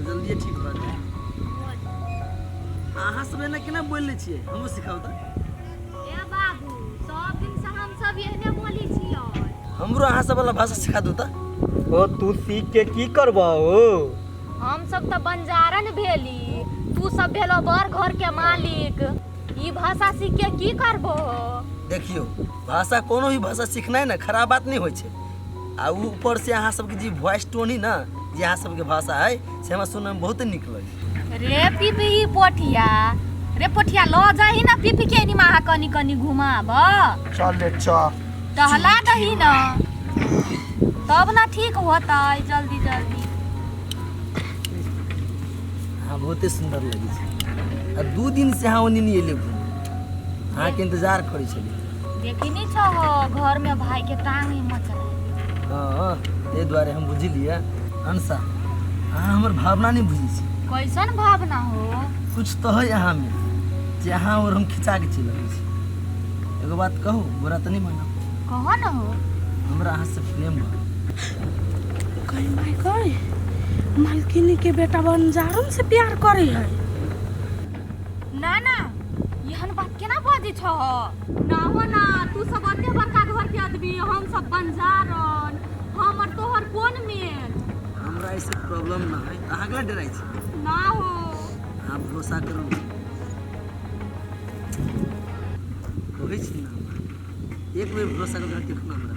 तऽ जल्दिए ठीक भऽ जायत। अहाँ सब एना केना बोलि लै छियै? हमहूँ सिखाउ तऽ। ए बाबू, सब दिन से हम सब एहने बोलै छियै। हमरो अहाँ सब वाला भाषा सिखा दू तऽ। ओ तू सीख के की करबह ओ? हम सब तऽ बंजारन भेली, तू सब भेलो बड़ घर के मालिक, ई भाषा सीख के की करबो? देखियौ, भाषा कोनो भी भाषा सिखनाइ ने खराब बात नहि होइ छै। आ ऊपर से अहाँ सबके जे वॉइस टोन ही ने, जे अहाँ सबके भाषा है, से हमरा सुनैमे बहुत नीक लगै। रे पिपही पोठिया, रे पोठिया, लऽ जाही ने पिपी के निमा कनी कनी घुमाब। चल ले चल। टहला दही न, तब न ठीक होतै जल्दी जल्दी। अहाँ बहुते सुन्दर लगै छै। आ 2 दिन से अहाँ ओन्नी नहि एलियै घूमे, अहाँके इंतजार करै छलियै। देखी नहीं छहो, घर में भाई के टांग ही मचल। हँ, ताहि दुआरे हम बुझलियै। अंशा, अहाँ हमर भावना नहि बुझै छी। कैसन भावना हो? कुछ तऽ है अहाँमे जे अहाँ और हम खिंचा के चलि अबै छी। एगो बात कहू, बुरा तऽ नहि मानब? कहो न हो। हमरा अहाँसँ प्रेम भऽ गेल। कहीं माय गई, मालकिनी के बेटा बंजारन से प्यार करे है। ना ना, एहन बात केना बजै छह? ना हो ना, तू सब एते बड़का घर के आदमी, हम सब बंजारन, हमर तोहर कोन मेल? हमरा ऐसे प्रॉब्लम ना है, अहाँ केला डराइ छी? ना हो। अहाँ भरोसा करू, कहै छी ना, हमरा एक बेर भरोसा करू देखू ना हमरा।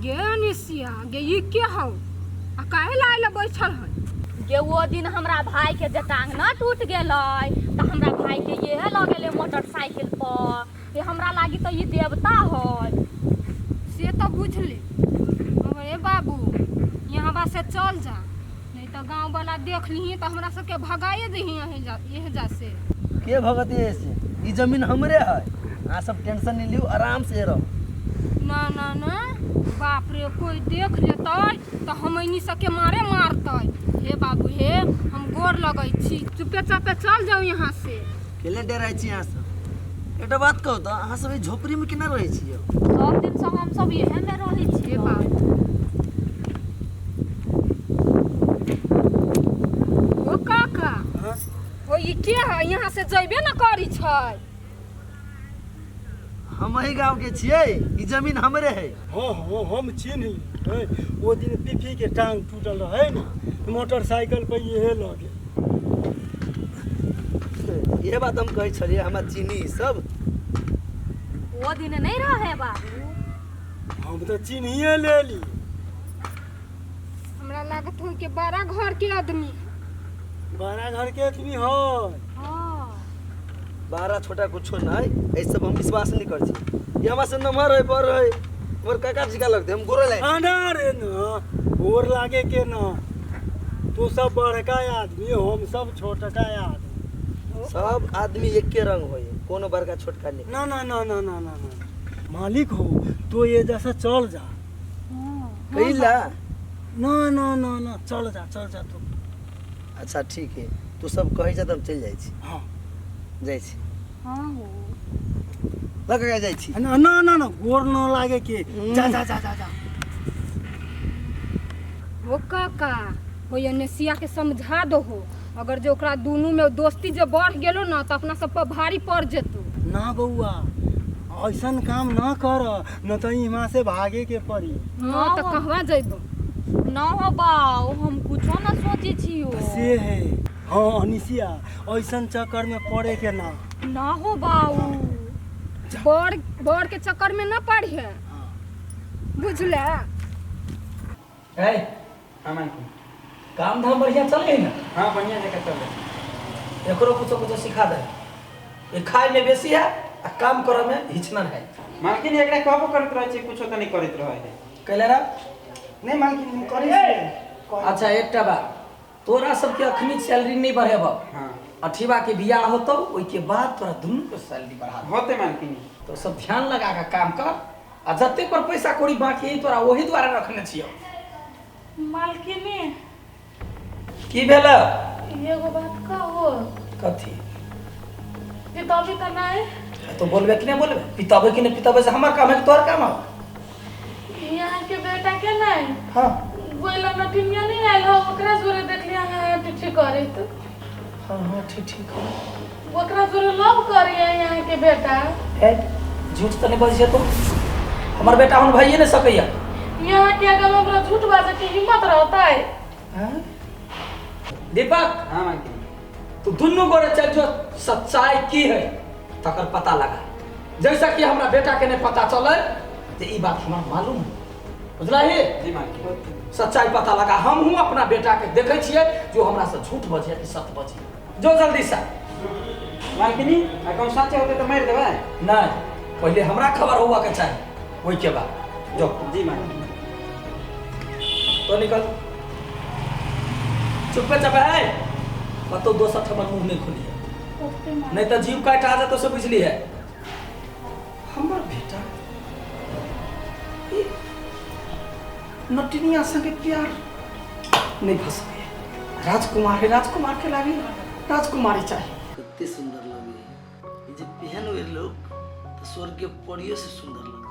गे अनिसिया गे, ई के हौ आ काहे ला आइल बैठल है? गे वो दिन हमरा भाई के जे टांग न टूट गेलै तऽ हमरा भाई के इहे लऽ गेलै मोटरसाइकिल पर, ते हमरा लागी तऽ ई देवता है। से तऽ बुझली, मगर ए बाबू, यहाँ बा से चल जा, नहीं तऽ गाँव वाला देख लिही तऽ हमरा सबके भगाए दही यहीं जा, यहीं जा से। के भगत ऐसे? ई जमीन हमरे है, अहाँ सब टेंशन नहीं लियौ, आराम से रहू। ना ना ना, बाप रे, कोई देख लेतै तऽ हमनी सबके मारे मारतै। हे बाबू हे, हम गोर लगै छी, चुपे चापे चल जाउ यहाँ से। केले डराइ छी अहाँ सब? एकटा बात कहू तऽ, अहाँ सब ई झोपड़ी में केना रहै छियै? सब दिन से हम सब इहे में रहै हे छियै। बाबू ओ काका। हाँ? ओ ई के है? यहाँ से जइबे न करी छै। हम अही गाँव के छियै, ई जमीन हमरे है। हाँ हाँ, हम चिन्ह है, ओ दिन पीपी के टांग टूटल रहे ने, मोटरसाइकिल पर इहे लऽ गेल। इहे बात हम कहै छलियै, हमरा चीनी ई सब। वो दिन नहीं रहे बाबू। हम तऽ चिन्हिए लेली। हमरा लागत हो कि बड़ा घर के आदमी। बड़ा घर के आदमी है। हाँ। बड़ा छोटा कुछो नहीं, एहि सब हम विश्वास नहीं कर छी। ई हमरा से नमहर है, बड़ है, हमर काका जी का लगते, हम गोरे लागे। आना रे न, गोर लागे के न, तू सब बड़का आदमी, हम सब छोटका आदमी। सब आदमी एके रंग होय, कोनो बड़का छोटका नहीं। ना ना ना ना ना ना ना, मालिक हो तो ये जैसा चल जा। कैला? ना ना ना ना, चल जा चल जा तू। अच्छा ठीक है, तू सब कहै छ त हम चलि जाइ छी। हाँ। जाइ छी। हाँ हो। लऽ कऽ जाइ छी। ना ना ना ना, गोर न लागे के, जा जा जा जा जा। ओ काका, हो अनेसिया के समझा दो हो, अगर जो ओकरा दुनू में दोस्ती जो बढ़ गेलो ना तो अपना सब पर भारी पड़ जेतो। ना बउआ, ऐसन काम ना कर, न तो यहाँ से भागे के पड़ी। हाँ तो कहवा जइबो? ना हो बाऊ, हम कुछो ना सोचे छियो। से है। हाँ अनिसिया, ऐसन चक्कर में पड़े के ना। ना हो बाऊ। बड़ बड़ के चक्कर में ना पड़ी है, बुझले? है। हाँ मालकिन। काम धाम बढ़िया चल रही ना? हाँ, बढ़िया जगह चल रही। एकरो कुछो कुछो सिखा दे, ये खाए में बेसी है आ काम करे में हिचनन है। मालकिन, एकरा कहबो करैत रहै छै, कुछो तऽ नहि करैत रहै है। कैले रह? नहि मालकिन, हम करै छियै। अच्छा एकटा बात, तोरा सबके अखनी सैलरी नहीं बढ़ेब। हाँ। अठीबा के बियाह होतौ, ओइके बाद तोरा दुनू के सैलरी बढ़ा देबौ। होते मालकिन। तो सब ध्यान लगा के काम कर, आ जते पर पैसा कौड़ी बाकी है तोरा वही द्वारा रखने छियौ। मालकिनी। की भेल? एगो बात कहो। कथी? पिताबी तऽ नहीं? तो बोलबे कि नहीं बोलबे? पिताबे कि नहीं पिताबे से हमर काम है कि तोहर काम है? यहाँ के बेटा के नहीं? हाँ। गोइला नटिनिया नहीं आयल हो, ओकरा जोरे देखलियै अहाँ करैत। हाँ हाँ ठीक ठीक। ओकरा जोरे लव करिए यहाँ के बेटा। है झूठ तो नहीं बजिए तो हमर बेटा हम भाइये नहीं सकैया। यहाँ के अगर हमरा झूठ बाजे के हिम्मत रहता है। दीपक। हाँ मालकिन। तू दुनू गोरे चल जो सच्चाई की है तकर पता लगा। जैसा कि हमरा बेटा के नहीं पता चले तो ई बात हमरा मालूम है, बुझला ही? जी मालकिन। सच्चाई पता लगा। हम हूँ अपना बेटा के देखे छिए जो हमरा से झूठ बजे कि सच बजे। जो जल्दी से। मालकिनी अगर सच होते तो मार देबै। नहीं पहले हमरा खबर हुआ के चाहिए ओई के बाद जो। जी मालकिन। तो निकल चुप्पे चुप है कतो दोसर ठमर मुंह नहीं खोलिए नहीं तो जीव काट आ जातो से बुझली है। हमर बेटा नटिनिया संगे प्यार नहीं भ सके। राजकुमार है, राजकुमार के लागी राजकुमारी चाहिए। कितने सुंदर लगे ये जे पहन हुए लोग तो स्वर्ग के परियों से सुंदर लगते।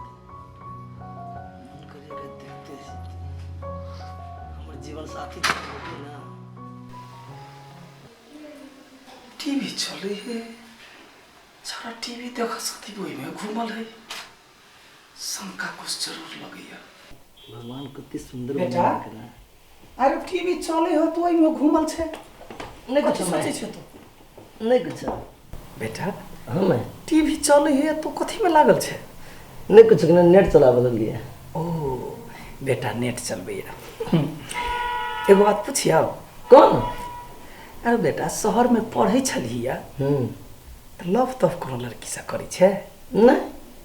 मन करिए देखते हमर जीवन साथी ना। टीवी चले है सारा टीवी देख सकती वही में घूमल है शंका कुछ जरूर लगैया। भगवान कितने सुंदर बेटा। अरे टीवी चले हो तो वही में घूमल छे नहीं कुछ सोचे छे तो नहीं कुछ बेटा। हम टीवी चले है तो कथी में लागल छे? नहीं कुछ ना नेट चलाबे लगलिए। ओ बेटा नेट चलबैया। एगो बात पूछियो? कौन? अरे बेटा शहर में पढ़े छलिया तो लव तव कोनो लड़की से करी छे? नहीं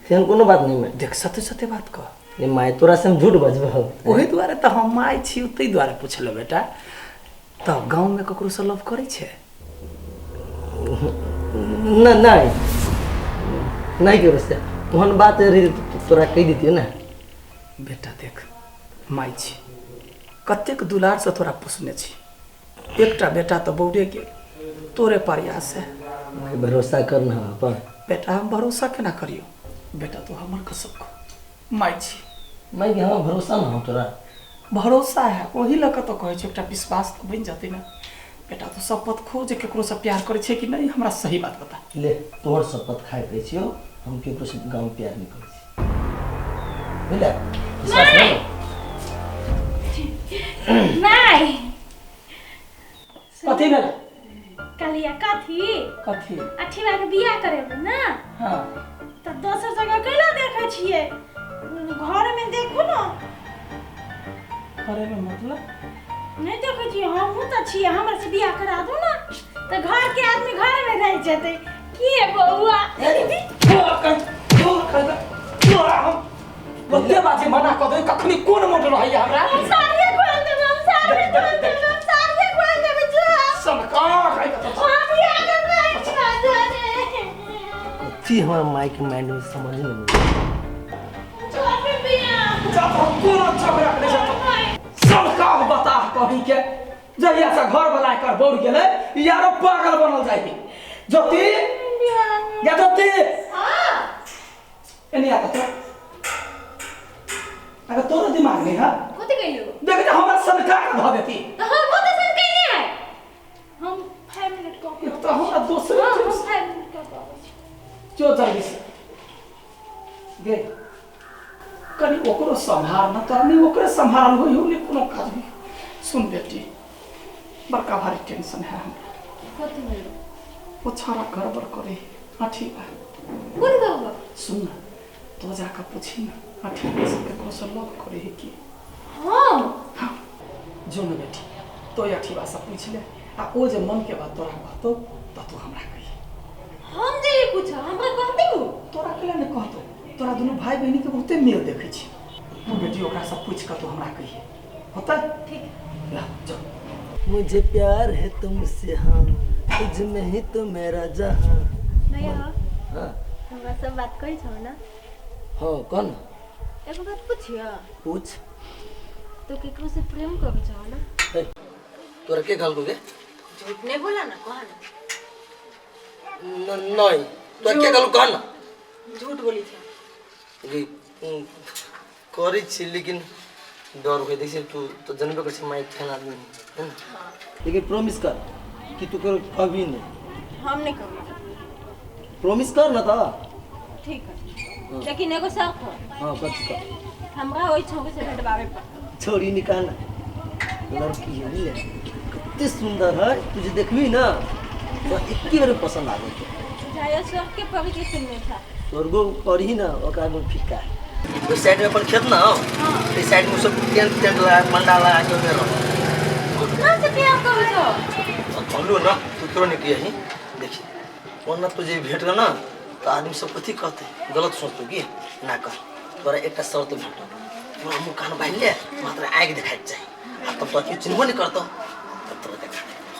सेहन कोनो बात नहीं। मैं देख सत्य सत्य बात कह। ये my तोरा से हम झूठ बजबो ओही दुआरे तो हम my छी तै दुआरे पूछलो बेटा। तो गांव में ककरो से लव करी छे? ना नहीं नहीं करो से ओहन बात रही तोरा कह देतियो ना। बेटा देख my छी कतेक दुलार से तोरा पोसने छी। एकटा बेटा तो बौड़े गेल तोरे प्रयास है। मैं भरोसा करना पर बेटा हम भरोसा केना करियो बेटा तो हमर कसम को my छी। मैं के हम भरोसा ना हो तोरा? भरोसा है ओही लऽ कऽ तो कहै छी एकटा विश्वास तो बनि जतै ना बेटा। तो शपथ खो जे केकरो से प्यार करै छै कि नहीं हमरा सही बात बता। ले तोहर शपथ खाइ पड़ै छियो हम केकरो से गाँव प्यार नहीं करै छी बुझले? विश्वास नहीं नहीं कथी भेल? कलिया कथी कथी अठीवा के बियाह करेबै ना। हां त दोसर जगह कैला देखै छियै घर में देखू ना। घर में मतलब? नहीं देखै छियै हमहूँ त छियै हमरा से बियाह करा दू ना त घर के आदमी घर में रह जेतै। की बौआ ओते बाजी मना क दे कखनी कोन मोट रहैया हमरा। हम सारे खोल देबै हम सारे खोल देबै हम सारे खोल देबै जो सनका खाइ के हम बियाह करबै जाने कथी हमर माय के माइंड में समझ नहीं सबका बता कहीं के जहिया से घर वाला कर बौड़ गेलै यारो पागल बनल जाइ ज्योति या ज्योति। हां एने आता तो अगर तोरो दिमाग नहीं है कथि कहियो देख जे हमरा सनका के ध देती। तो हम कथि सन कइने है? हम 5 मिनट कह तो हमरा दोसर हम 5 मिनट कह आबै छी जो जल्दी से गे कनी ओकरो संभार न तोरा नहीं ओकरे संभारल होई हो नहीं कोनो काज भी। सुन बेटी बड़का भारी टेंशन है हमरा। कथि भेल? वो छाड़ा गड़बड़ करे। हाँ ठीक है कोन गड़बड़? सुन ना तो जाकर पूछी ना। हाँ ठीक है सबके कौशल लव करे है कि हाँ हाँ जो न बेटी तो या ठीक बात सब पूछ ले आ ओ जे मन के बात तोरा कहतो तो तू हमरा कही। हम जे पूछ हमरा कहते हो तोरा केला ने कहतो तोरा दुनू भाई बहिनी के बहुते मेल देखै छी। तू बेटी ओकरा सब पूछ के तू हमरा कहिए होता ठीक ला जो। मुझे प्यार है तुमसे हाँ तुझ में ही तो मेरा जहां। भैया हां हमरा सब बात कहै छौ ना? हां कौन? एगो बात पूछियो? पूछ। तो केकरो से प्रेम करै छौ ना? तोरा के कहलको गे? झूठ नहीं बोला ना कह ना। नहीं तोरा के कहलको कह ना। झूठ बोली छे गे करै छी लेकिन डर होइ देखै तू तो जनबे करै छी माइक खेन आदमी है ना। लेकिन प्रॉमिस कर कि तू ककरो कहबी नहीं। हम नहीं कहबै। प्रोमिस कर ना तऽ। ठीक है, लेकिन एगो शर्त हो। हाँ, कथी कर? हमरा ओहि छौके से भेटबाबे पड़त। छोड़ी निकाल, लड़की है बुझले, कते सुंदर है, तू जे देखबी ना तो एके बेर में पसंद आ जेतौ। जाय स्वर्ग के परी के सुनने था। स्वर्गो परी ना ओकरा में फीका है। ओहि साइड में अपन खेत ना हो, ओहि साइड में सब टेंट टेंट लगा पंडाल लगा के ओमे रहो। उतना से प्यार करू छौ? कहलू ना तू क्यों नहीं किया ही, देखी ओना तुझे भेट ना तो आदमी सब कथी कहते, गलत सोचतो की ना कर। तोरा एकटा शर्त भेटो, तोरा मुँह कान बान्हि ले, मात्र आगि देखाइके चाही, आ तब तो केओ चिन्हबो नहीं करतो।